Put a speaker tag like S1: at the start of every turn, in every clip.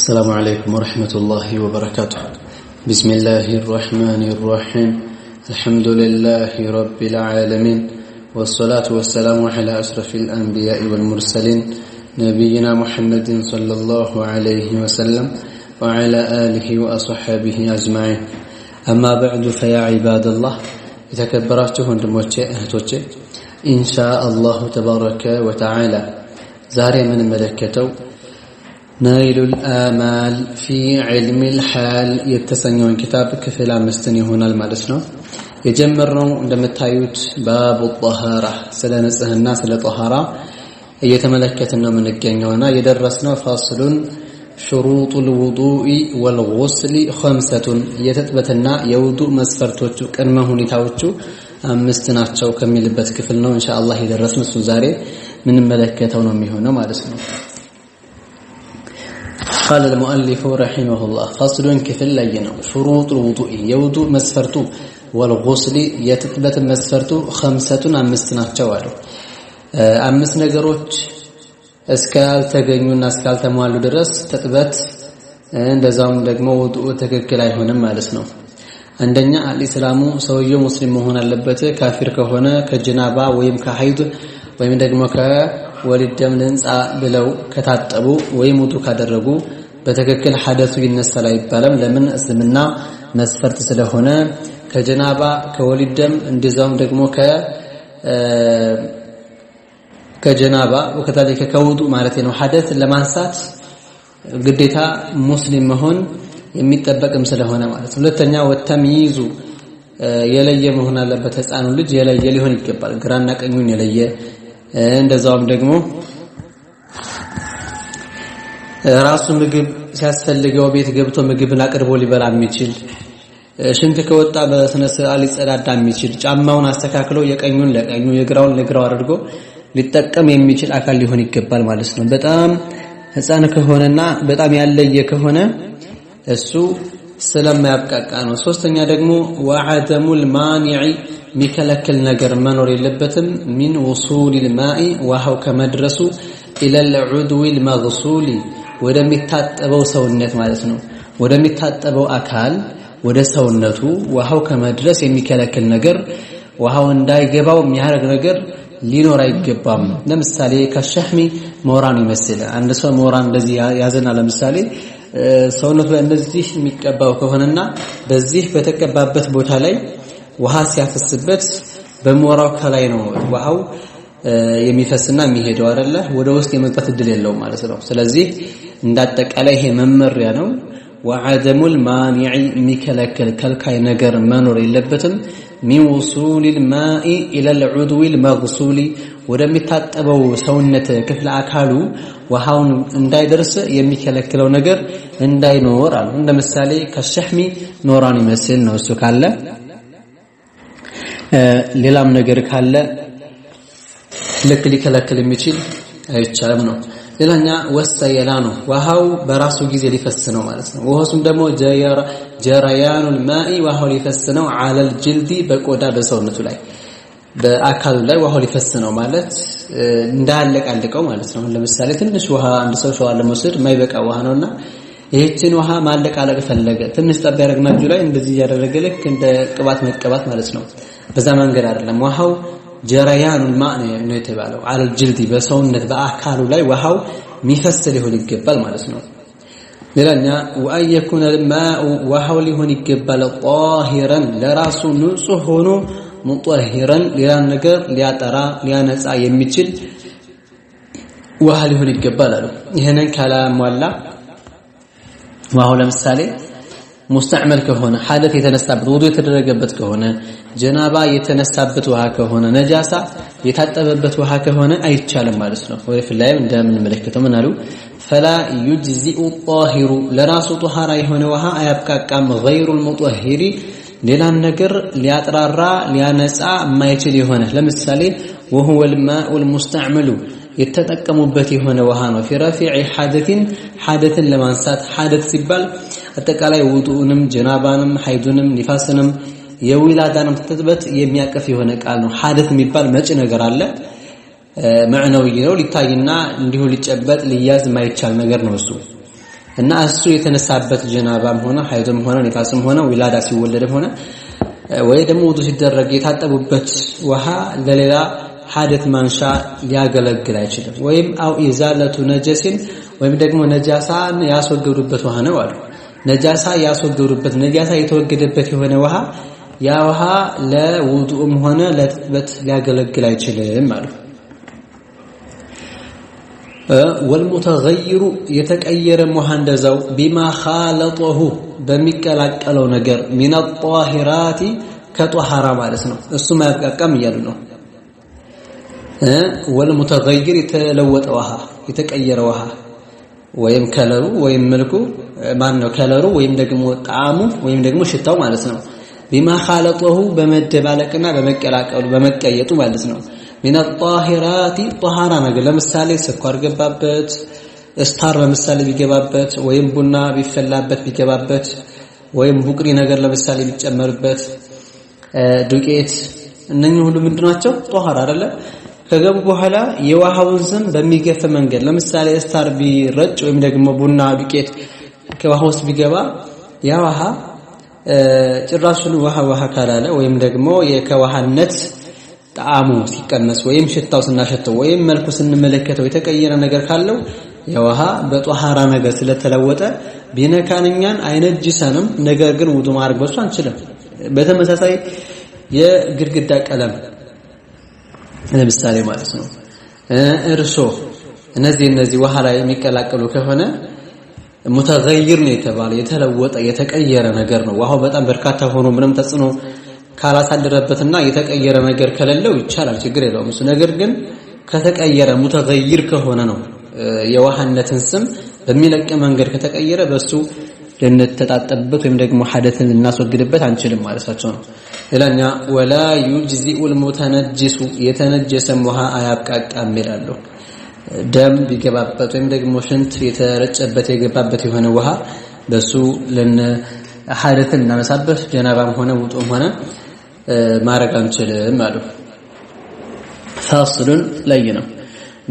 S1: السلام عليكم ورحمة الله وبركاته. بسم الله الرحمن الرحيم. الحمد لله رب العالمين، والصلاة والسلام على أشرف الأنبياء والمرسلين، نبينا محمد صلى الله عليه وسلم وعلى آله وأصحابه أجمعين. أما بعد، فيا عباد الله، የተከበራችሁ ወንድሞቼ እህቶቼ፣ ኢንሻ አላሁ ተባረከ ወተዓላ ዛሬ የምንመለከተው ነይሉል አማል ፊ ዒልሚል ሓል የተሰኘውን ኪታብ ክፍል 5ን ይሆናል ማለት ነው። የጀመርነው እንደምታዩት ባቡ ጠሃራ፣ ስለ ንጽህና፣ ስለ ጠሃራ እየተመለከትን ነው የምንገኘውና የደረስነው ፋስሉን ሽሩጡል ውዱኢ ወልጉስሊ ኸምሰቱን፣ የትጥበትና የውዱእ መስፈርቶቹ ቅድመ ሁኔታዎቹ 5 ናቸው ከሚልበት ክፍል ነው ኢንሻአላህ የደረስነው። እሱን ዛሬ ምንመለከተው ነው የሚሆነው ማለት ነው። قال المؤلف رحمه الله: فصل ክፍል ላይ ነው። شروط الوضوء የውዱእ መስፈርቱ፣ والغسل የትጥበት መስፈርቱ፣ خمسة 5 ናቸው አሉ። 5 ነገሮች እስካልተገኙና እስካልተሟሉ ድረስ ትጥበት እንደዛውም ደግሞ ውዱእ ትክክል አይሆንም ማለት ነው። አንደኛ الإسلام፣ ሰውየው ሙስሊም መሆን አለበት። ካፊር ከሆነ ከጀናባ ወይም ከሐይድ ወይም ደግሞ ከወሊድ ደም ልንጻ ብለው ከታጠቡ ወይም ውዱእ ካደረጉ በትክክል ሐደሱ ይነሳል አይባልም። ለምን? እስልምና መስፈርት ስለሆነ ከጀናባ፣ ከወሊድ ደም፣ እንደዛውም ደግሞ ከጀናባ وكذلك ከውዱእ ማለት ነው ሐደስ ለማንሳት ግዴታ ሙስሊም መሆን የሚጠበቅም ስለሆነ ማለት ነው። ሁለተኛ والتمييز፣ የለየ መሆን አለበት። ህፃኑ ልጅ የለየ ሊሆን ይገባል። ግራና ቀኙን የለየ፣ እንደዛውም ደግሞ ራሱ ምግብ ሲያስፈልገው ቤት ገብቶ ምግብን አቅርቦ ሊበላ የሚችል፣ ሽንት ከወጣ በስነ ስርዓት ሊጸዳዳ የሚችል፣ ጫማውን አስተካክሎ የቀኙን ለቀኙ የግራውን ለግራው አድርጎ ሊጠቀም የሚችል አካል ሊሆን ይገባል ማለት ነው። በጣም ህፃን ከሆነና በጣም ያለየ ከሆነ እሱ ስለማያብቃቃ ነው። ሶስተኛ ደግሞ وعدم المانع፣ የሚከለክል ነገር መኖር የለበትም። من وصول الماء፣ ውሃው ከመድረሱ፣ إلى العضو المغسول፣ ወደሚታጠበው ሰውነት ማለት ነው። ወደሚታጠበው አካል፣ ወደ ሰውነቱ ውሃው ከመድረስ የሚከለክል ነገር፣ ውሃው እንዳይገባው የሚያደርግ ነገር ሊኖር አይገባም። ለምሳሌ كالشحم፣ ሞራን ይመስል። አንድ ሰው ሞራን እንደዚህ ያዘና ለምሳሌ ሰውነቱ ላይ እንደዚህ የሚቀባው ከሆነና በዚህ በተቀባበት ቦታ ላይ ውሃ ሲያፈስበት በሞራው ከላይ ነው ውሃው የሚፈስና የሚሄደው አይደለ? ወደ ውስጥ የመግባት እድል የለውም ማለት ነው። ስለዚህ እንዳጠቃላይ ይሄ መመሪያ ነው። وعدم المانع፣ የሚከለክል ከልካይ ነገር መኖር የለበትም። من وصول الماء إلى العضو المغسول፣ ወደሚታጠበው ሰውነት ክፍለ አካሉ ውሃውን እንዳይደርስ የሚከለክለው ነገር እንዳይኖር አሉ። እንደ ምሳሌ كالشحم ኖራን ይመስል ነው። እሱ ካለ፣ ሌላም ነገር ካለ ልክ ሊከለክል የሚችል አይቻልም ነው። ሌላኛ والسيلان ነው። ውሃው በራሱ ጊዜ ሊፈስ ነው ማለት ነው። ውሃሱም ደግሞ جريان الماء፣ ውሃው ሊፈስ ነው፣ على الجلد፣ በቆዳ፣ በሰውነቱ ላይ፣ በአካሉ ላይ ውሃው ሊፈስ ነው ማለት እንዳያለቃልቀው ማለት ነው። ለምሳሌ ትንሽ ውሃ አንድ ሰው ሸዋ ለመውሰድ የማይበቃ ውሃ ነውና ይህችን ውሃ ማለቃለቅ ፈለገ። ትንሽ ጠብ ያደረግና እጁ ላይ እንደዚህ እያደረገ ልክ እንደ ቅባት መቀባት ማለት ነው። በዛ መንገድ አይደለም። ውሃው جريان الماء ነው የተባለው። على الجلد፣ በሰውነት በአካሉ ላይ ውሃው የሚፈስ ሊሆን ይገባል ማለት ነው። ሌላኛ وأن يكون الماء፣ ውሃው ሊሆን ይገባል طاهرا፣ ለራሱ ንጹህ ሆኖ፣ مطهرا፣ ሌላን ነገር ሊያጠራ ሊያነጻ የሚችል ውሃ ሊሆን ይገባል አሉ። ይህንን ካላሟላ ውሃው ለምሳሌ مستعمل ከሆነ፣ ሐደት የተነሳበት ውዱ የተደረገበት ከሆነ፣ ጀናባ የተነሳበት ውሃ ከሆነ፣ ነጃሳ የታጠበበት ውሃ ከሆነ አይቻልም ማለት ነው። ወደፊት ላይም እንደምንመለከተው ምን አሉ? فلا يجزئ الطاهر፣ ለራሱ ጧሃራ የሆነ ውሃ አያብቃቃም። غير المطهر፣ ሌላን ነገር ሊያጥራራ ሊያነጻ የማይችል የሆነ። ለምሳሌ وهو الماء المستعمل፣ የተጠቀሙበት የሆነ ውሃ ነው። في رفع حدث፣ ሐደትን ለማንሳት። ሐደት ሲባል አጠቃላይ ውዱኡንም፣ ጀናባንም፣ ሐይዱንም፣ ኒፋስንም፣ የዊላዳንም ትጥበት የሚያቅፍ የሆነ ቃል ነው። ሐደት የሚባል መጭ ነገር አለ። معنوي ነው። ሊታይና እንዲሁ ሊጨበጥ ሊያዝ የማይቻል ነገር ነው እሱ። እና እሱ የተነሳበት ጀናባም ሆነ ሐይድም ሆነ ኒፋስም ሆነ ዊላዳ ሲወለድም ሆነ ወይ ደግሞ ውዱ ሲደረግ የታጠቡበት ውሃ ለሌላ ሐደት ማንሻ ሊያገለግል አይችልም። ወይም أو إزالة نجس ወይም ደግሞ ነጃሳን ያስወገዱበት ውሃ ነው አሉ። ነጃሳ ያስወገዱበት ነጃሳ የተወገደበት የሆነ ውሃ ያ ውሃ ለውዱእም ሆነ ለጥበት ሊያገለግል አይችልም አሉ። والمتغير የተቀየረ ውሃ እንደዛው بما خالطه በሚቀላቀለው ነገር من الطاهرات ከጧሃራ ማለት ነው። እሱም አያብቃቃም እያሉ ነው። والمتغير የተለወጠ ውሃ የተቀየረ ውሃ ወይም ከለሩ ወይም መልኩ ማን ነው ከለሩ ወይም ደግሞ ጣዕሙ ወይም ደግሞ ሽታው ማለት ነው። بما خالطه በመደባለቅና በመቀላቀሉ በመቀየጡ ማለት ነው። من الطاهرات ጧሃራ ነገር ለምሳሌ ስኳር ገባበት፣ ስታር ለምሳሌ ቢገባበት፣ ወይም ቡና ቢፈላበት ቢገባበት፣ ወይም ቡቅሪ ነገር ለምሳሌ ቢጨመርበት፣ ዱቄት፣ እነኚህ ሁሉ ምንድናቸው? ጧሃራ አይደለ? ከገቡ በኋላ የውሃውን ስም በሚገፍ መንገድ ለምሳሌ ስታር ቢረጭ ወይም ደግሞ ቡና ዱቄት ከውሃ ውስጥ ቢገባ ያ ውሃ ጭራሹን ውሃ ውሃ ካላለ ወይም ደግሞ ከውሃነት ጣዕሙ ሲቀነስ ወይም ሽታው ስናሸተው ወይም መልኩ ስንመለከተው የተቀየረ ነገር ካለው የውሃ በጧሃራ ነገር ስለተለወጠ ቢነካን እኛን አይነጅሰንም። ነገር ግን ውዱ ማድረግ በሱ አንችልም። በተመሳሳይ የግድግዳ ቀለም ለምሳሌ ማለት ነው፣ እርሾ፣ እነዚህ ውሃ ላይ የሚቀላቀሉ ከሆነ ሙተገይር ነው የተባለ የተለወጠ የተቀየረ ነገር ነው። ውሃው በጣም በርካታ ሆኖ ምንም ተጽዕኖ ካላሳደረበትና የተቀየረ ነገር ከሌለው ይቻላል፣ ችግር የለውም እሱ። ነገር ግን ከተቀየረ ሙተገይር ከሆነ ነው የውሃነትን ስም በሚለቅ መንገድ ከተቀየረ በሱ ልንተጣጠብበት ወይም ደግሞ ሐደትን ልናስወግድበት አንችልም ማለታቸው ነው። ሌላኛ ወላ ዩጅዚኡል ሙተነጅሱ የተነጀሰም ውሃ አያብቃቃም ይላሉ። ደም ቢገባበት ወይም ደግሞ ሽንት የተረጨበት የገባበት የሆነ ውሃ በሱ ሐደትን ልናነሳበት ጀናባም ሆነ ውጡም ሆነ ማድረግ አንችልም አሉ። ፋስሉን ላይ ነው።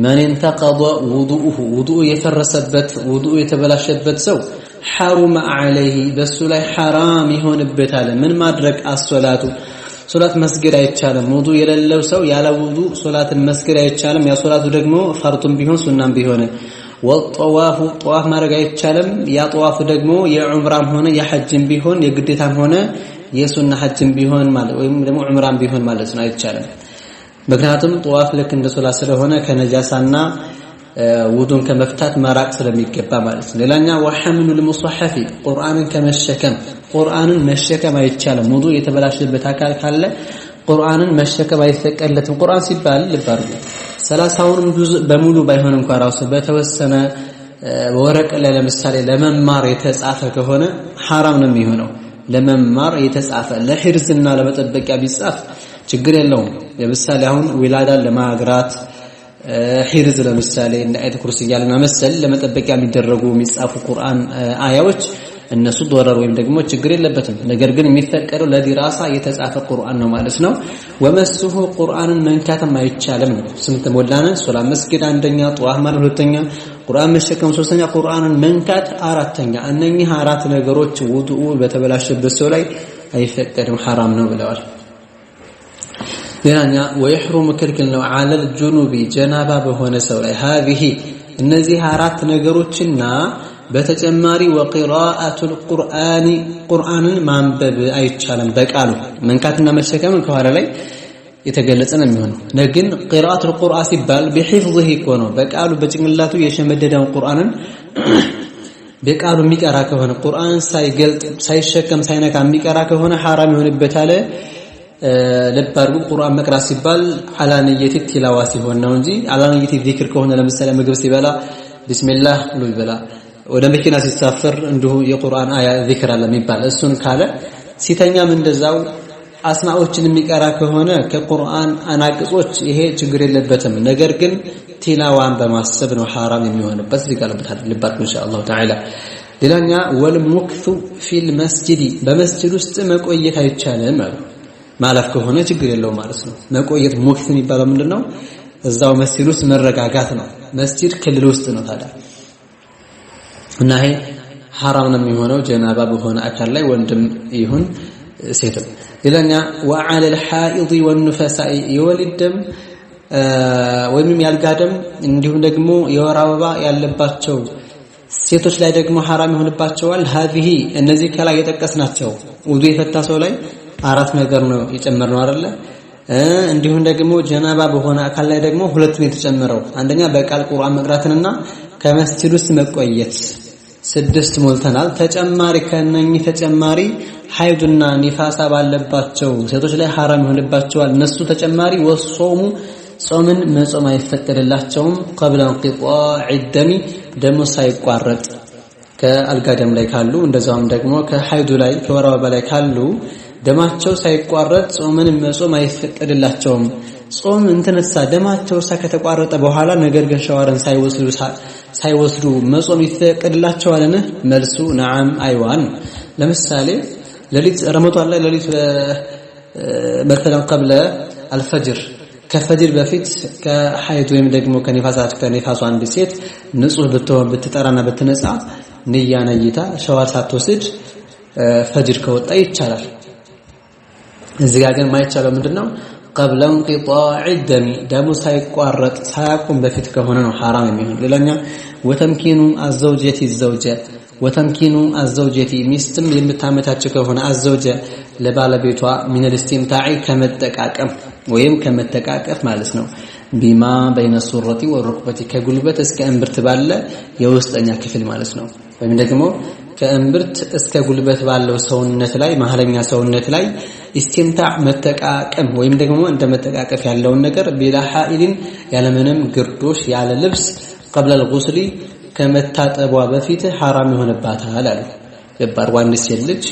S1: መን እንተቀض ውዱኡሁ ውዱኡ የፈረሰበት ውዱኡ የተበላሸበት ሰው ሐሩመ ዐለይሂ በሱ ላይ ሐራም ይሆንበታል። ምን ማድረግ? አሶላቱ ሶላት መስገድ አይቻልም። ውዱእ የሌለው ሰው ያለ ውዱእ ሶላትን መስገድ አይቻልም። ያ ሶላቱ ደግሞ ፈርዱም ቢሆን ሱናም ቢሆን። ወጠዋፉ ጠዋፍ ማድረግ አይቻልም። ያ ጠዋፉ ደግሞ የዑምራም ሆነ የሐጅም ቢሆን የግዴታም ሆነ የሱና ሐጅም ቢሆን ማለት ወይም ደግሞ ዑምራም ቢሆን ማለት ነው አይቻልም። ምክንያቱም ጠዋፍ ልክ እንደ ሶላት ስለሆነ ከነጃሳና ውዱን ከመፍታት መራቅ ስለሚገባ ማለት ነው። ሌላኛ ወሐምሉል ሙስሐፊ ቁርአንን ከመሸከም ቁርአንን መሸከም አይቻልም። ውዱእ የተበላሸበት አካል ካለ ቁርአንን መሸከም አይፈቀድለትም። ቁርአን ሲባል ልብ አድርጉ 30ውንም በሙሉ ባይሆን እንኳን ራሱ በተወሰነ ወረቀት ላይ ለምሳሌ ለመማር የተጻፈ ከሆነ ሐራም ነው የሚሆነው። ለመማር የተጻፈ ለሂርዝና ለመጠበቂያ ቢጻፍ ችግር የለውም። ለምሳሌ አሁን ዊላዳን ለማግራት ሂርዝ ለምሳሌ እንደ አየተ ኩርሲ ያለና መሰል ለመጠበቂያ የሚደረጉ የሚጻፉ ቁርአን አያዎች እነሱ ዶረር ወይም ደግሞ ችግር የለበትም። ነገር ግን የሚፈቀደው ለዲራሳ የተጻፈ ቁርአን ነው ማለት ነው። ወመስሁ ቁርአንን መንካትም አይቻልም ነው። ስንት ሞላን? ሶላት መስጊድ አንደኛ፣ ጧፍ ማለት ሁለተኛ፣ ቁርአን መሸከም ሶስተኛ፣ ቁርአንን መንካት አራተኛ። እነኚህ አራት ነገሮች ውዱኡ በተበላሸበት ሰው ላይ አይፈቀድም፣ ሐራም ነው ብለዋል። ሌላኛ ወይሕሩሙ ክልክል ነው ዐለል ጁኑቢ ጀናባ በሆነ ሰው ላይ ሀዚህ እነዚህ አራት ነገሮችና በተጨማሪ ወቂራአቱል ቁርአኒ ቁርአንን ማንበብ አይቻልም። በቃሉ መንካትና መሸከምን ከኋላ ላይ የተገለጸ ነው የሚሆነው። ግን ቂራአቱል ቁርአን ሲባል ቢሒፍዝህ እኮ ነው። በቃሉ በጭንቅላቱ የሸመደደውን ቁርአንን በቃሉ የሚቀራ ከሆነ ቁርአን ሳይገልጥ ሳይሸከም ሳይነካ የሚቀራ ከሆነ ሐራም ይሆንበታል። ልብ አድርጉ። ቁርአን መቅራት ሲባል على نية التلاوة ሲሆን ነው እንጂ على نية الذكر ከሆነ ለምሳሌ ምግብ ሲበላ ቢስሚላህ ብሎ ይበላ፣ ወደ መኪና ሲሳፈር እንዲሁ የቁርአን አያ ዚክር አለ የሚባል እሱን ካለ፣ ሲተኛም እንደዛው አስማዎችን የሚቀራ ከሆነ ከቁርአን አናቅጾች ይሄ ችግር የለበትም። ነገር ግን ቲላዋን በማሰብ ነው ሐራም የሚሆንበት። እዚህ ጋር ልብ አድርጉ ኢንሻአላሁ ተዓላ። ሌላኛ والمكث في المسجد በመስጂድ ውስጥ መቆየት አይቻልም አሉ። ማለፍ ከሆነ ችግር የለውም ማለት ነው። መቆየት مكث የሚባለው ምንድነው? እዛው መስጂድ ውስጥ መረጋጋት ነው። መስጂድ ክልል ውስጥ ነው ታዲያ እና ይሄ ሐራም ነው የሚሆነው ጀናባ በሆነ አካል ላይ ወንድም ይሁን ሴትም። ሌላኛ وعلى الحائض والنفساء የወሊድ ደም ወይም ያልጋ ደም እንዲሁም ደግሞ የወር አበባ ያለባቸው ሴቶች ላይ ደግሞ ሐራም ይሆንባቸዋል። هذه እነዚህ ከላይ የጠቀስናቸው ውዱ የፈታ ሰው ላይ አራት ነገር ነው የጨመርነው አይደለ? እንዲሁም ደግሞ ጀናባ በሆነ አካል ላይ ደግሞ ሁለት ነው የተጨመረው። አንደኛ በቃል ቁርአን መቅራትንና ከመስጂድ ውስጥ መቆየት፣ ስድስት ሞልተናል። ተጨማሪ ከነኚህ ተጨማሪ ሐይድና ኒፋሳ ባለባቸው ሴቶች ላይ ሐራም ይሆንባቸዋል። እነሱ ተጨማሪ والصوم ጾምን መጾም አይፈቀድላቸውም። قبل انقطاع الدم ደሙ ሳይቋረጥ ከአልጋ ደም ላይ ካሉ እንደዛውም ደግሞ ከሐይዱ ላይ ከወር አበባ ላይ ካሉ ደማቸው ሳይቋረጥ ጾምን መጾም አይፈቀድላቸውም። ጾም እንትንሳ ደማቸው ከተቋረጠ በኋላ ነገር ግን ሸዋርን ሳይወስዱ መጾም ይፈቀድላቸዋልን? መልሱ نعم አይዋን። ለምሳሌ ሌሊት ረመዳን ላይ ሌሊት مثلا قبل الفجر ከፈጅር በፊት ከሐይድ ወይም ደግሞ ከኒፋሷ አንድ ሴት ንጹህ ብትሆን ብትጠራና ብትነጻ ንያ ነይታ ሸዋር ሳትወስድ ፈጅር ከወጣ ይቻላል። እዚህ ጋር ግን የማይቻለው ምንድነው? قبل انقطاع الدم ደሙ ሳይቋረጥ ሳያቁም በፊት ከሆነ ነው ሐራም የሚሆነው። ሌላኛ وتمكين الزوجة الزوجة وتمكين الزوجة ሚስትም የምታመቻች ከሆነ الزوج ለባለቤቷ من الاستمتاع ከመጠቃቀም ወይም ከመተቃቀፍ ማለት ነው። بما بين السرة والركبة ከጉልበት እስከ እምብርት ባለ የውስጠኛ ክፍል ማለት ነው። ወይም ደግሞ ከእምብርት እስከ ጉልበት ባለው ሰውነት ላይ መሀለኛ ሰውነት ላይ استمتاع መተቃቀም ወይም ደግሞ እንደ መተቃቀፍ ያለውን ነገር بلا حائل ያለምንም ግርዶሽ ያለ ልብስ قبل الغسل ከመታጠቧ በፊት ሐራም ይሆንባታል አሉ። ገባር ዋንድ ሴት ልጅ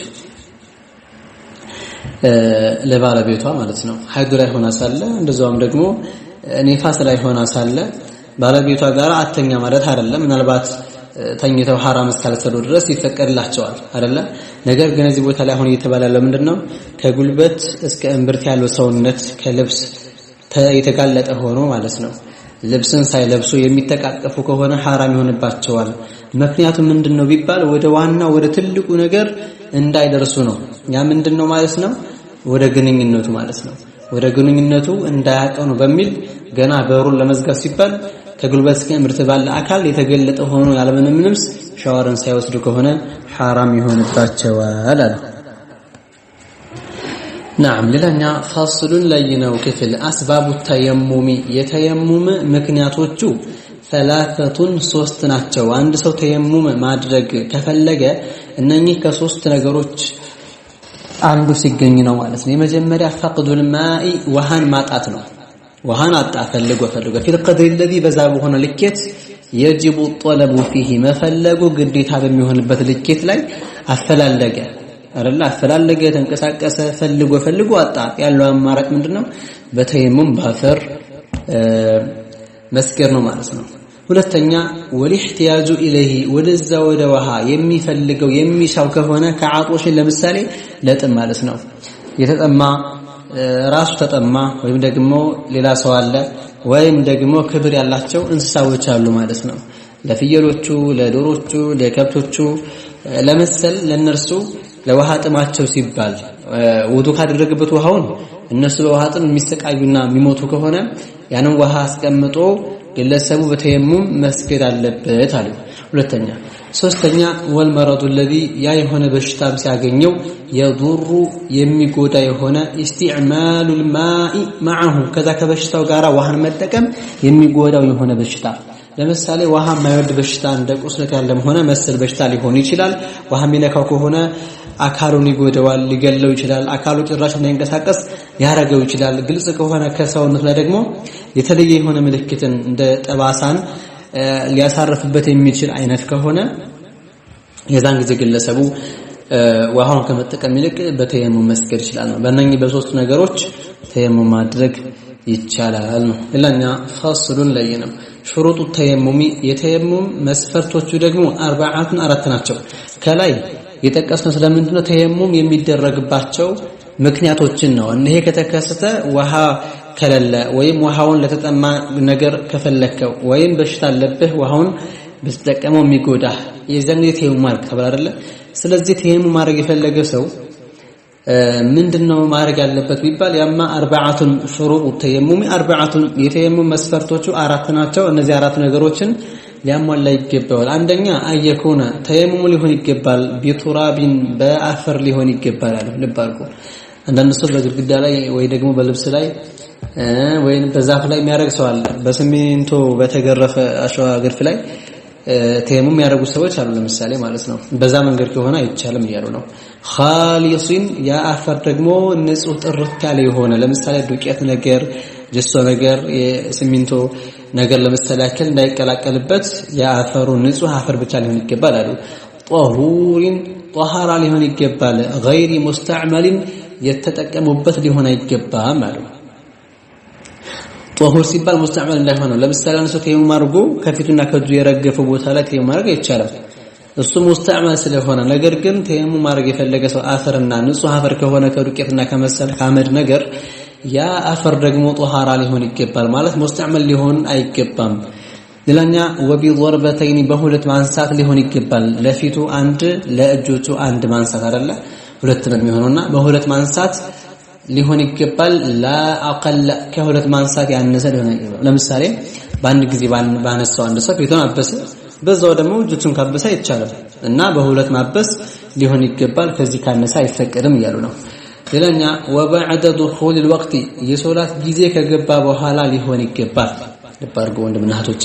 S1: ለባለቤቷ ማለት ነው ሐይድ ላይ ሆና ሳለ እንደዛውም ደግሞ ኒፋስ ላይ ሆና ሳለ ባለቤቷ ጋር አተኛ ማለት አይደለም። ምናልባት ተኝተው ሐራም እስካልሰሩ ድረስ ይፈቀድላቸዋል አይደለ? ነገር ግን እዚህ ቦታ ላይ አሁን እየተባለ ያለው ምንድነው? ከጉልበት እስከ እምብርት ያለው ሰውነት ከልብስ የተጋለጠ ሆኖ ማለት ነው። ልብስን ሳይለብሱ የሚተቃቀፉ ከሆነ ሐራም ይሆንባቸዋል። ምክንያቱም ምንድነው ቢባል ወደ ዋናው ወደ ትልቁ ነገር እንዳይደርሱ ነው። ያ ምንድነው ማለት ነው? ወደ ግንኙነቱ ማለት ነው። ወደ ግንኙነቱ እንዳያቀኑ በሚል ገና በሩን ለመዝጋት ሲባል ከጉልበት እስከ እምብርት ባለ አካል የተገለጠ ሆኖ ያለምንም ልብስ ሻወርን ሳይወስዱ ከሆነ ሐራም ይሆንባቸዋል አሉ። نعم ሌላኛ فصل ለይነው ክፍል أسباب التيمم የተየሙም ምክንያቶቹ ثلاثة ሶስት ናቸው። አንድ ሰው ተየሙም ማድረግ ከፈለገ እነኚህ ከሶስት ነገሮች አንዱ ሲገኝ ነው ማለት ነው። የመጀመሪያ فقد الماء ውሃን ማጣት ነው። ውሃን አጣ ፈልጎ ፈልጎ في القدر الذي በዛ በሆነ ልኬት يجب الطلب فيه መፈለጉ ግዴታ በሚሆንበት ልኬት ላይ አፈላለገ አይደለ? አፈላለገ፣ ተንቀሳቀሰ፣ ፈልጎ ፈልጎ አጣ። ያለው አማራጭ ምንድነው? በተየሙም ባፈር መስገር ነው ማለት ነው። ሁለተኛ والاحتياج إليه ወደዛ ወደ ውሃ የሚፈልገው የሚሻው ከሆነ كعطش ለምሳሌ ለጥም ማለት ነው። የተጠማ ራሱ ተጠማ ወይም ደግሞ ሌላ ሰው አለ ወይም ደግሞ ክብር ያላቸው እንስሳዎች አሉ ማለት ነው። ለፍየሎቹ፣ ለዶሮቹ፣ ለከብቶቹ ለመሰል ለነርሱ ለውሃ ጥማቸው ሲባል ውዱ ካደረገበት ውሃውን እነሱ በውሃ ጥም የሚሰቃዩና የሚሞቱ ከሆነ ያንን ውሃ አስቀምጦ ግለሰቡ በተየሙም መስገድ አለበት አሉ። ሁለተኛ ሶስተኛ والمرض الذي ያ የሆነ በሽታም ሲያገኘው يضر የሚጎዳ የሆነ استعمال الماء معه ከዛ ከበሽታው ጋር ውሃን መጠቀም የሚጎዳው የሆነ በሽታ ለምሳሌ ውሃ የማይወድ በሽታ እንደ ቁስለት ያለም ሆነ መሰል በሽታ ሊሆን ይችላል። ውሃ የሚነካው ከሆነ አካሉን ይጎደዋል፣ ሊገለው ይችላል። አካሉ ጭራሽ እንዳይንቀሳቀስ ያረገው ይችላል። ግልጽ ከሆነ ከሰውነት ላይ ደግሞ የተለየ የሆነ ምልክትን እንደ ጠባሳን ሊያሳርፍበት የሚችል አይነት ከሆነ የዛን ጊዜ ግለሰቡ ውሃውን ከመጠቀም ይልቅ በተየሙም መስገድ ይችላል ነው። በእነኚህ በሶስቱ ነገሮች ተየሙም ማድረግ ይቻላል ነው። ሌላኛ ፈስሉን ላይ ነው ሽሩጡ ተየሙሚ የተየሙም መስፈርቶቹ ደግሞ አርባዓቱን አራት ናቸው። ከላይ የጠቀስነው ስለምንድነው ተየሙም የሚደረግባቸው ምክንያቶችን ነው። እነሄ ከተከሰተ ውሃ ከሌለ ወይም ውሃውን ለተጠማ ነገር ከፈለከው ወይም በሽታ አለብህ ውሃውን ብትጠቀመው የሚጎዳህ የዛን ጊዜ ተየሙም አድርግ ተብሎ አይደለ? ስለዚህ ተየሙም ማድረግ የፈለገ ሰው ምንድነው ማድረግ ያለበት ቢባል ያማ አርባዓቱን ሹሩጥ ተየሙም አርባዓቱን የተየሙም መስፈርቶቹ አራት ናቸው። እነዚህ አራት ነገሮችን ሊያሟላ ይገባዋል። አንደኛ አየኩነ ተየሙሙ ሊሆን ይገባል፣ ቢቱራቢን በአፈር ሊሆን ይገባል አለ። ልብ አድርጉ። አንዳንድ ሰው በግድግዳ ላይ ወይ ደግሞ በልብስ ላይ ወይም በዛፍ ላይ የሚያደርግ ሰው አለ። በሲሚንቶ በተገረፈ አሸዋ ግርፍ ላይ ተየሙም የሚያደርጉ ሰዎች አሉ፣ ለምሳሌ ማለት ነው። በዛ መንገድ ከሆነ አይቻልም እያሉ ነው። ኻሊሲን ያ አፈር ደግሞ ንጹህ ጥርት ያለ የሆነ ለምሳሌ ዱቄት ነገር፣ ጀሶ ነገር፣ የሲሚንቶ ነገር ለምሳሌ ያክል እንዳይቀላቀልበት የአፈሩ ንጹህ አፈር ብቻ ሊሆን ይገባል አሉ። ጦሁሪን ጦሃራ ሊሆን ይገባል፣ ገይሪ ሙስተዕመሊን የተጠቀሙበት ሊሆን አይገባም አሉ። ጦሁር ሲባል ሙስተዕመል እንዳይሆን ነው። ለምሳሌ አንድ ሰው ተየሙም አድርጎ ከፊቱና ከእጁ የረገፈው ቦታ ላይ ተየሙም ማድረግ አይቻልም፣ እሱ ሙስተዕመል ስለሆነ። ነገር ግን ተየሙም ማድረግ የፈለገ ሰው አፈርና ንጹህ አፈር ከሆነ ከዱቄትና ከመሰል ከአመድ ነገር ያ አፈር ደግሞ ጦሃራ ሊሆን ይገባል ማለት ሙስተዕመል ሊሆን አይገባም። ሌላኛ ወቢضርበተይኒ በሁለት ማንሳት ሊሆን ይገባል። ለፊቱ አንድ ለእጆቹ አንድ ማንሳት አይደለ ሁለት ነው የሚሆነውና በሁለት ማንሳት ሊሆን ይገባል። ላአቀል ከሁለት ማንሳት ያነሰ ሊሆን ይገባል። ለምሳሌ በአንድ ጊዜ ባነሳው አንድ ሰው ፊቱን አበሰ፣ በዛው ደግሞ እጆቹን ካበሰ አይቻልም እና በሁለት ማበስ ሊሆን ይገባል። ከዚህ ካነሰ አይፈቀድም እያሉ ነው። ሌላኛ ወበዕደ ዱኹል ወቅት የሶላት ጊዜ ከገባ በኋላ ሊሆን ይገባል። ልብ አድርጉ ወንድምና እህቶቼ፣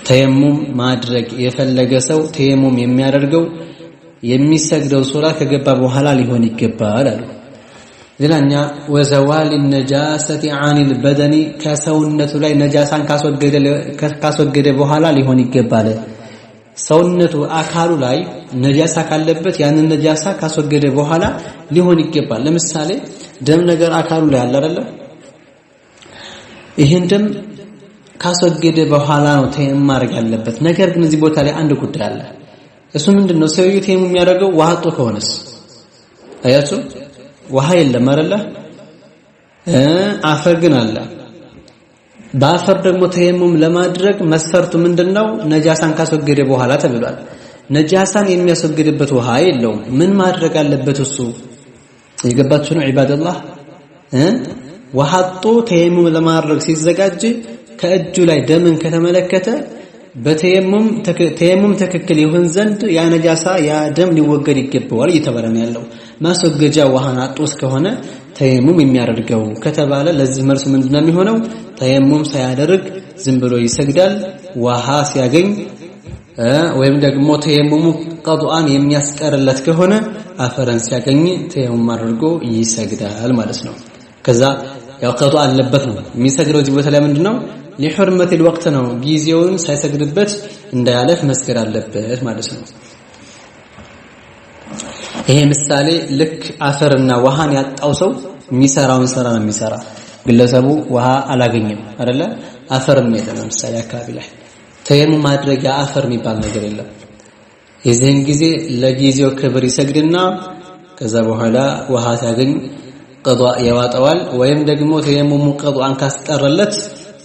S1: ተየሙም ማድረግ የፈለገ ሰው ተየሙም የሚያደርገው የሚሰግደው ሶላት ከገባ በኋላ ሊሆን ይገባል አሉ። ሌላኛ ወዘዋል ነጃሰቲ አኒል በደኒ ከሰውነቱ ላይ ነጃሳን ካስወገደ በኋላ ሊሆን ይገባል። ሰውነቱ አካሉ ላይ ነጃሳ ካለበት ያንን ነጃሳ ካስወገደ በኋላ ሊሆን ይገባል። ለምሳሌ ደም ነገር አካሉ ላይ አለ አይደለ? ይሄን ደም ካስወገደ በኋላ ነው ተየሙም ማድረግ ያለበት። ነገር ግን እዚህ ቦታ ላይ አንድ ጉዳይ አለ። እሱ ምንድነው? ሰውየው ተየሙም የሚያደርገው ውሃ አጥቶ ከሆነስ? አያችሁ፣ ውሃ የለም አይደለ? አፈር ግን አለ። በአፈር ደግሞ ተየሙም ለማድረግ መስፈርቱ ምንድነው? ነጃሳን ካስወገደ በኋላ ተብሏል። ነጃሳን የሚያስወግድበት ውሃ የለውም። ምን ማድረግ አለበት እሱ? የገባችሁ ነው ዒባደላህ? ውሃ አጥቶ ተየሙም ለማድረግ ሲዘጋጅ ከእጁ ላይ ደምን ከተመለከተ በተየሙም ተየሙም ትክክል ይሁን ዘንድ ያ ነጃሳ ያ ደም ሊወገድ ይገባዋል እየተባለ ነው ያለው። ማስወገጃ ውሃን አጥቶ እስከሆነ ተየሙም የሚያደርገው ከተባለ ለዚህ መልሱ ምንድነው የሚሆነው? ተየሙም ሳያደርግ ዝም ብሎ ይሰግዳል። ውሃ ሲያገኝ ወይም ደግሞ ተየሙሙ ቀዱአን የሚያስቀርለት ከሆነ አፈርን ሲያገኝ ተየሙም አድርጎ ይሰግዳል ማለት ነው። ከዛ ያው ቀዱ አለበት ነው የሚሰግደው። እዚህ ቦታ ላይ ምንድነው ሊሑርመት الوقت ነው፣ ጊዜውን ሳይሰግድበት እንዳያለፍ መስገድ አለበት ማለት ነው። ይሄ ምሳሌ ልክ አፈርና ውሃን ያጣው ሰው የሚሰራውን ስራ ነው የሚሰራ። ግለሰቡ ውሃ አላገኘም አይደለ? አፈርም የለም ለምሳሌ አካባቢ ላይ ተየሙም ማድረጊያ አፈር የሚባል ነገር የለም። የዚህን ጊዜ ለጊዜው ክብር ይሰግድና ከዛ በኋላ ውሃ ሲያገኝ ቀዷ ያዋጠዋል። ወይም ደግሞ ተየሙሙ ቀዷን ካስቀረለት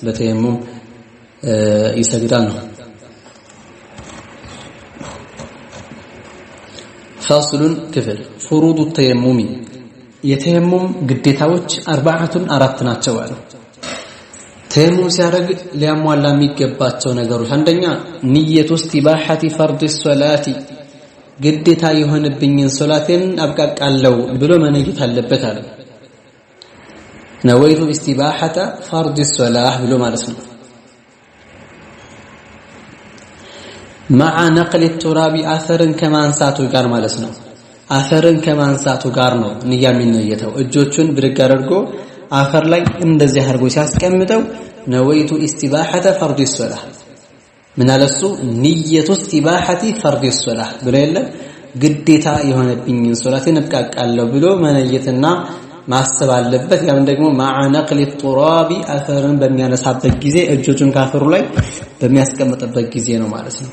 S1: በተየሙም ይሰግዳል ነው። ፈስሉን ክፍል ፍሩዱ ተየሙሚ የተየሙም ግዴታዎች አርባዓቱን አራት ናቸው አሉ። ተየሙም ሲያደርግ ሊያሟላ የሚገባቸው ነገሮች አንደኛ ንየቱ እስቲባሐቲ ፈርድ ሶላቲ ግዴታ የሆነብኝን ሶላቴን አብቃቃለሁ ብሎ መነየት አለበት አለ። ነወይቱ እስቲባሐተ ፈርድ ሶላህ ብሎ ማለት ነው። መዓ ነቅል ቱራቢ አፈርን ከማንሳቱ ጋር ማለት ነው። አፈርን ከማንሳቱ ጋር ነው ንያ የሚነየተው። እጆቹን ብድግ አድርጎ አፈር ላይ እንደዚህ አድርጎ ሲያስቀምጠው ነወይቱ እስቲባሐተ ፈርድ ሶላህ ምን አለሱ ንየቱ እስቲባሐቲ ፈርድ ሶላህ ብሎ የለ ግዴታ የሆነብኝን ሶላቴን እብቃቃለሁ ብሎ መነየትና ማሰብ አለበት። ያም ደግሞ መዓ ነቅል ቱራቢ አፈርን በሚያነሳበት ጊዜ እጆቹን ካፈሩ ላይ በሚያስቀምጥበት ጊዜ ነው ማለት ነው።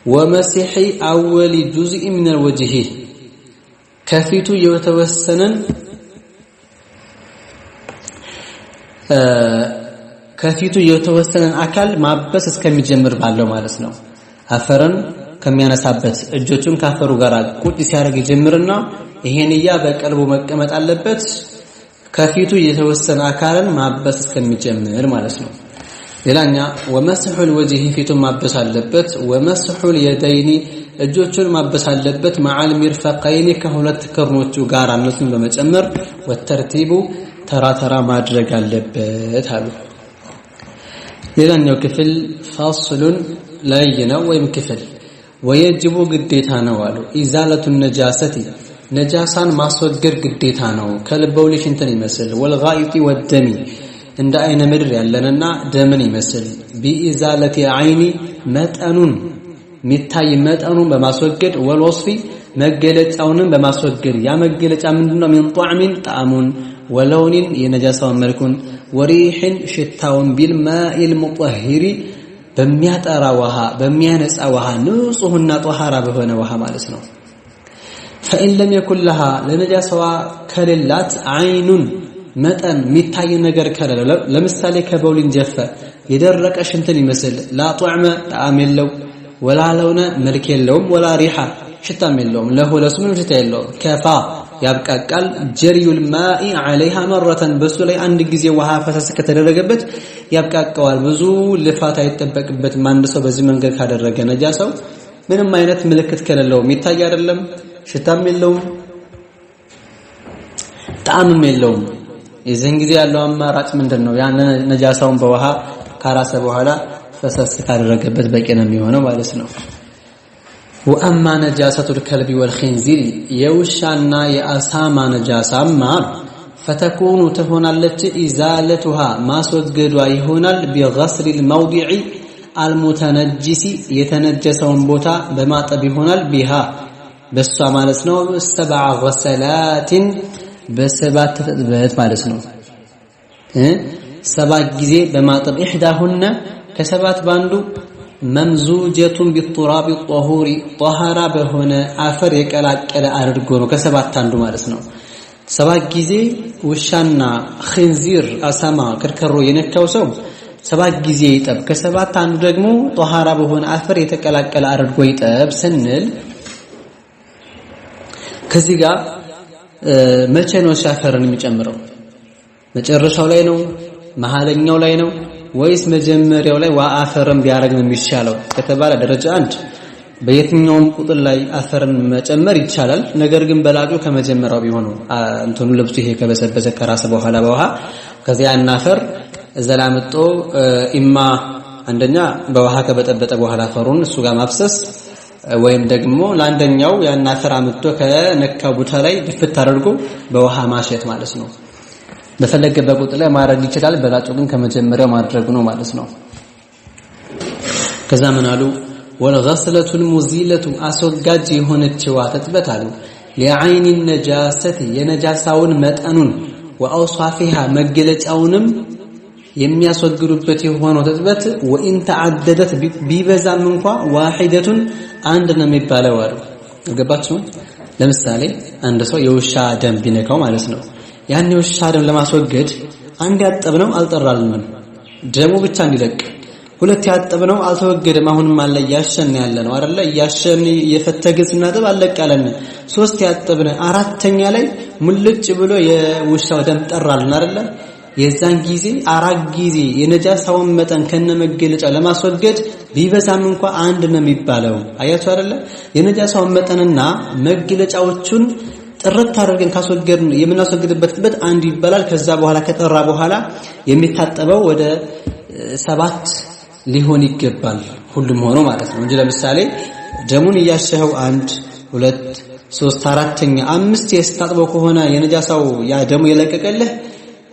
S1: ወመሲሒ አወሊ ጁዝኢ ሚነል ወጅሂ ከፊቱ የተወሰነን ከፊቱ የተወሰነን አካል ማበስ እስከሚጀምር ባለው ማለት ነው። አፈርን ከሚያነሳበት እጆቹን ካፈሩ ጋር ቁጭ ሲያደርግ ይጀምርና ይሄን ያ በቀልቡ መቀመጥ አለበት ከፊቱ የተወሰነ አካልን ማበስ እስከሚጀምር ማለት ነው። ሌላኛ ወመስሑል ወጅህ ፊቱን ማበስ አለበት። ወመስሑል የደይኒ እጆቹን ማበስ አለበት። መዓል ሚርፈቀይኒ ከሁለት ክርኖቹ ጋር እነሱን በመጨመር ወተርቲቡ ተራ ተራ ማድረግ አለበት አሉ። ሌላኛው ክፍል ፈስሉን ላይ ነው ወይም ክፍል ወየጅቡ ግዴታ ነው አሉ። ኢዛለቱ ነጃሰቲ ነጃሳን ማስወገድ ግዴታ ነው። ከልበውሊ ሽንትን ይመስል ወልጋኢጢ ወደሚ እንደ አይነ ምድር ያለንና ደምን ይመስል ቢኢዛለቲ አይኒ መጠኑን የሚታይ መጠኑን በማስወገድ ወልወስፊ መገለጫውንም በማስወገድ ያ መገለጫ ምንድነው? ሚን ጧዕሚን ጣዕሙን ወለውኒን የነጃሳውን መልኩን ወሪሕን ሽታውን ቢልማኢል ሙጠሂሪ በሚያጠራ ውሃ በሚያነጻ ውሃ ንጹህና ጧሃራ በሆነ ውሃ ማለት ነው። ፈኢን ለም የኩን ለሃ ለነጃሳዋ ከሌላት አይኑን መጠን የሚታይ ነገር ከሌለ ለምሳሌ ከበውሊን ጀፈ የደረቀ ሽንትን ይመስል ላ ጧዕመ ጣዕም የለው ወላ ለውነ መልክ የለውም ወላ ሪሓ ሽታም የለውም ለሁ ለሱ ምንም ሽታ የለውም። ከፋ ያብቃቃል። ጀሪዩል ማኢ ዐለይሃ መረተን በሱ ላይ አንድ ጊዜ ውሃ ፈሰስ ከተደረገበት ያብቃቀዋል። ብዙ ልፋት አይጠበቅበትም። አንድ ሰው በዚህ መንገድ ካደረገ ነጃሳው ምንም አይነት ምልክት ከሌለው የሚታይ አይደለም፣ ሽታም የለውም፣ ጣዕምም የለውም። የዚህን ጊዜ ያለው አማራጭ ምንድን ነው? ያን ነጃሳውን በውሃ ካራሰ በኋላ ፈሰስ ካደረገበት በቂ ነው የሚሆነው ማለት ነው። ወአማ ነጃሰቱል ከልቢ ወልኺንዚሪ የውሻና የአሳማ ነጃሳማ ፈተኩኑ ትሆናለች ኢዛለቱሃ ማስወገዷ ይሆናል ቢገስሊል መውዲዒ አልሙተነጅሲ የተነጀሰውን ቦታ በማጠብ ይሆናል ቢሃ በሷ ማለት ነው። ሰብዓ ገሰላትን በሰባት ትጥበት ማለት ነው። ሰባት ጊዜ በማጠብ ኢሕዳሁነ ከሰባት ባንዱ መምዙጀቱን ቢጡራቢ ጦሁሪ ጦሃራ በሆነ አፈር የቀላቀለ አድርጎ ነው። ከሰባት አንዱ ማለት ነው። ሰባት ጊዜ ውሻና ኺንዚር አሳማ ክርከሮ የነካው ሰው ሰባት ጊዜ ይጠብ። ከሰባት አንዱ ደግሞ ጦሃራ በሆነ አፈር የተቀላቀለ አድርጎ ይጠብ ስንል ከዚህ ጋር መቼ ነው አፈርን የሚጨምረው? መጨረሻው ላይ ነው? መሃለኛው ላይ ነው? ወይስ መጀመሪያው ላይ አፈርን ቢያደርግ ነው የሚሻለው ከተባለ ደረጃ አንድ በየትኛውም ቁጥር ላይ አፈርን መጨመር ይቻላል። ነገር ግን በላጩ ከመጀመሪያው ቢሆን እንትኑ ልብሱ ይሄ ከበሰበሰ ከራሰ በኋላ በውሃ ከዚያ ያን አፈር ዘላምጦ ኢማ አንደኛ በውሃ ከበጠበጠ በኋላ አፈሩን እሱ ጋር ማፍሰስ ወይም ደግሞ ለአንደኛው ያን አፈር አምጥቶ ከነካው ቦታ ላይ ድፍት አድርጎ በውሃ ማሸት ማለት ነው። በፈለገበት ቁጥር ላይ ማድረግ ይችላል። በላጩ ግን ከመጀመሪያው ማድረግ ነው ማለት ነው። ከዛ ምን አሉ? ወልገስለቱል ሙዚለቱ አስወጋጅ የሆነችዋ ትጥበት አሉ ሊዐይኒ ነጃሰቲ የነጃሳውን መጠኑን ወአውሳፊሃ መገለጫውንም የሚያስወግዱበት የሆነው ትጥበት ወኢን ተዓደደት ቢበዛም እንኳ ዋሂደቱን አንድ ነው የሚባለው አሉ። አልገባችሁም? ለምሳሌ አንድ ሰው የውሻ ደም ቢነካው ማለት ነው። ያን የውሻ ደም ለማስወገድ አንድ ያጠብነው አልጠራልንም፣ ደሙ ብቻ እንዲለቅ። ሁለት ያጠብነው አልተወገደም፣ አሁንም አለ እያሸን ያለ ነው አይደለ? እያሸን እየፈተግን ስናጥብ አለቅ ያለን። ሶስት ያጠብነ አራተኛ ላይ ሙልጭ ብሎ የውሻው ደም ጠራልን አይደለ? የዛን ጊዜ አራት ጊዜ የነጃሳውን መጠን ከነመገለጫ ለማስወገድ ቢበዛም እንኳ አንድ ነው የሚባለው። አያችሁ አይደለ? የነጃሳውን መጠንና መገለጫዎቹን ጥርት አድርገን ካስወገድን የምናስወግድበት ጥበት አንድ ይባላል። ከዛ በኋላ ከጠራ በኋላ የሚታጠበው ወደ ሰባት ሊሆን ይገባል፣ ሁሉም ሆኖ ማለት ነው እንጂ ለምሳሌ ደሙን እያሸኸው አንድ ሁለት ሶስት አራተኛ አምስት የስታጥበው ከሆነ የነጃሳው ያ ደሙ የለቀቀልህ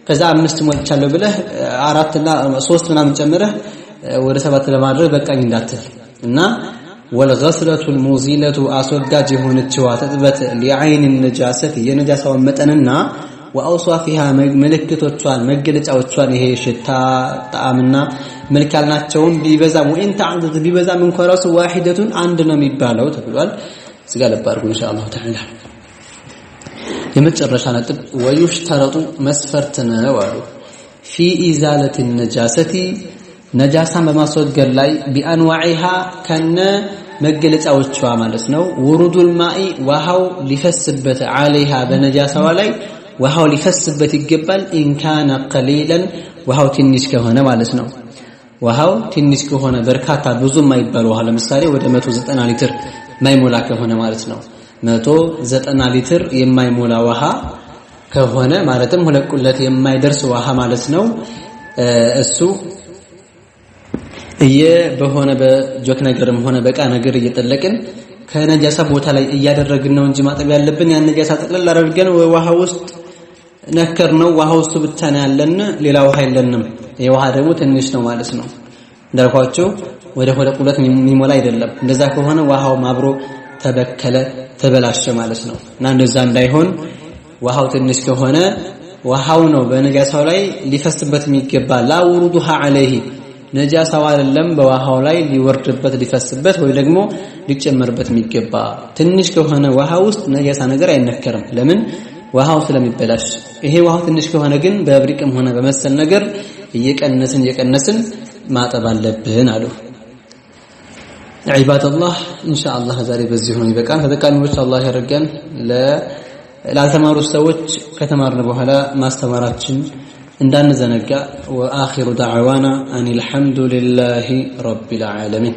S1: ከዛ አምስት ሞልቻለሁ ብለህ አራትና ሶስት ምናምን ጨምረህ ወደ ሰባት ለማድረግ በቃኝ እንዳትል እና ወልገስለቱል ሙዚለቱ አስወጋጅ የሆነችዋ ትጥበት ሊዐይን ነጃሰት የነጃሳውን መጠንና ወአውሷፊሃ ምልክቶቿን መገለጫዎቿን ይሄ ሽታ ጣዕምና መልክ ያልናቸውን ቢበዛም ወኢን ተዓደደ ቢበዛም እንኳ ራሱ ዋሂደቱን አንድ ነው የሚባለው ተብሏል። እዚህ ጋር ልብ አድርጉ ኢንሻአላሁ ተዓላ። የመጨረሻ ነጥብ ወዩሽተረጡ መስፈርት ነው አሉ ፊ ኢዛለት ነጃሰቲ ነጃሳን በማስወገድ ላይ ቢአንዋዒሃ ከነ መገለጫዎቿ ማለት ነው። ውሩዱል ማኢ ውሃው ሊፈስበት፣ ዓለይሃ በነጃሳዋ ላይ ውሃው ሊፈስበት ይገባል። إن كان قليلا ውሃው ትንሽ ከሆነ ማለት ነው። ውሃው ትንሽ ከሆነ፣ በርካታ ብዙ የማይባል ውሃ፣ ለምሳሌ ወደ 190 ሊትር ማይሞላ ከሆነ ማለት ነው። 190 ሊትር የማይሞላ ውሃ ከሆነ፣ ማለትም ሁለት ቁለት የማይደርስ ውሃ ማለት ነው። እሱ እየ በሆነ በጆክ ነገርም ሆነ በቃ ነገር እየጠለቅን ከነጃሳ ቦታ ላይ እያደረግን ነው እንጂ ማጠብ ያለብን ያን ነጃሳ ጠቅለል አድርገን ውሃ ውስጥ ነከር ነው። ውሃ ውስጥ ብቻ ነው ያለን፣ ሌላ ውሃ የለንም። ይሄ ውሃ ደግሞ ትንሽ ነው ማለት ነው። እንዳልኳቸው ወደ ሁለት ቁለት የሚሞላ አይደለም። እንደዛ ከሆነ ውሃው አብሮ ተበከለ፣ ተበላሸ ማለት ነው። እና እንደዛ እንዳይሆን ውሃው ትንሽ ከሆነ ውሃው ነው በነጃሳው ላይ ሊፈስበት የሚገባ። لا ورودها عليه ነጃሳው አይደለም በውሃው ላይ ሊወርድበት፣ ሊፈስበት ወይ ደግሞ ሊጨመርበት የሚገባ። ትንሽ ከሆነ ውሃ ውስጥ ነጃሳ ነገር አይነከርም። ለምን? ውሃው ስለሚበላሽ። ይሄ ውሃው ትንሽ ከሆነ ግን በብሪቅም ሆነ በመሰል ነገር እየቀነስን እየቀነስን ማጠብ አለብን አሉ። عباد الله፣ ኢንሻአላህ ዛሬ በዚህ ነው ይበቃል። ተጠቃሚዎች አላህ ያደርገን። ላልተማሩ ሰዎች ከተማርን በኋላ ማስተማራችን እንዳንዘነጋ። وآخر دعوانا أن الحمد لله رب العالمين።